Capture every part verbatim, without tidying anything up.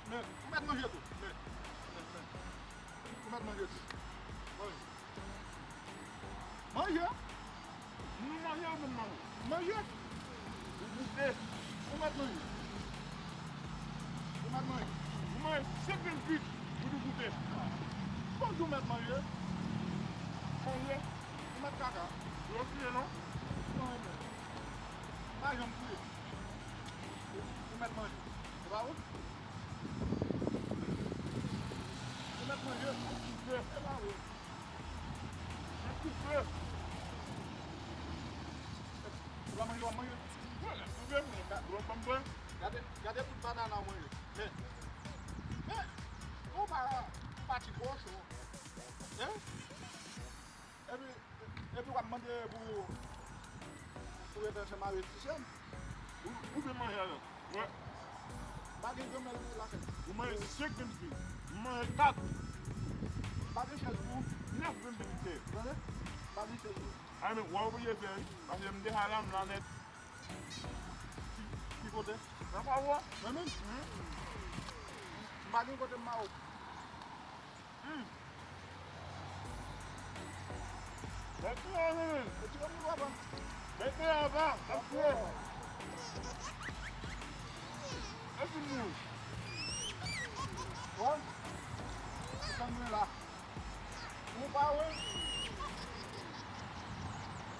Men, ou mèt manje tou. Men, men, men. Ou mèt manje tou. Manje. Manje. Nou manje, nou manje. Manje. Ou goute. Ou mèt manje. Ou mèt manje. Ou manje senk mil pik pou nou goute. Bon, ou mèt manje. Manje. Ou mèt kaka. Yo kriye, non? Non, men. Pa janm kriye. Ou mèt manje. Se pa vre? Ou mèt manje. Ou mèt koupe. Se pa vre. Ou mèt koupe. Ou pa manje, w ap manje. Mwen, lè m koupe, mwen ka dwòl ban m pran. Gade, gade tout banana w manje. Men, men, ou pa, ou pa ti gwochon. Hein? Epi, epi w ap mande pou, pou ret ansanm avèk ti sè m? Ou, ou byen manje avè m. Mwen, pa gen granmèl lakay. Ou manje senk mil pik. M manje kat. Pa gen chèz pou ou. Nèf mil pik. Tande? Pa gen chèz pou ou. Ay, men, w ap oblije fè, wi. Paske m deja la, m la nèt. Ki, ki kote? Nan pa wè. Mwen menm? M pa gen kote m ba ou. Hmm. Mèt manje, men. Mèt manje, papa. Mèt manje, papa. Mèt manje. Mèt manje. Wè? Mèt manje la. Ou pa wè?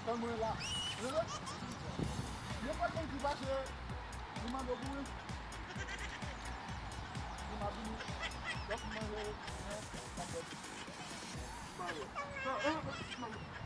Tann mwen la. Tande? Yon pòt moun ki pase, li mande w pou li. Li m ap vini. Lòt manje, men, m ap bò. M pa wè. Sa, eh, eh,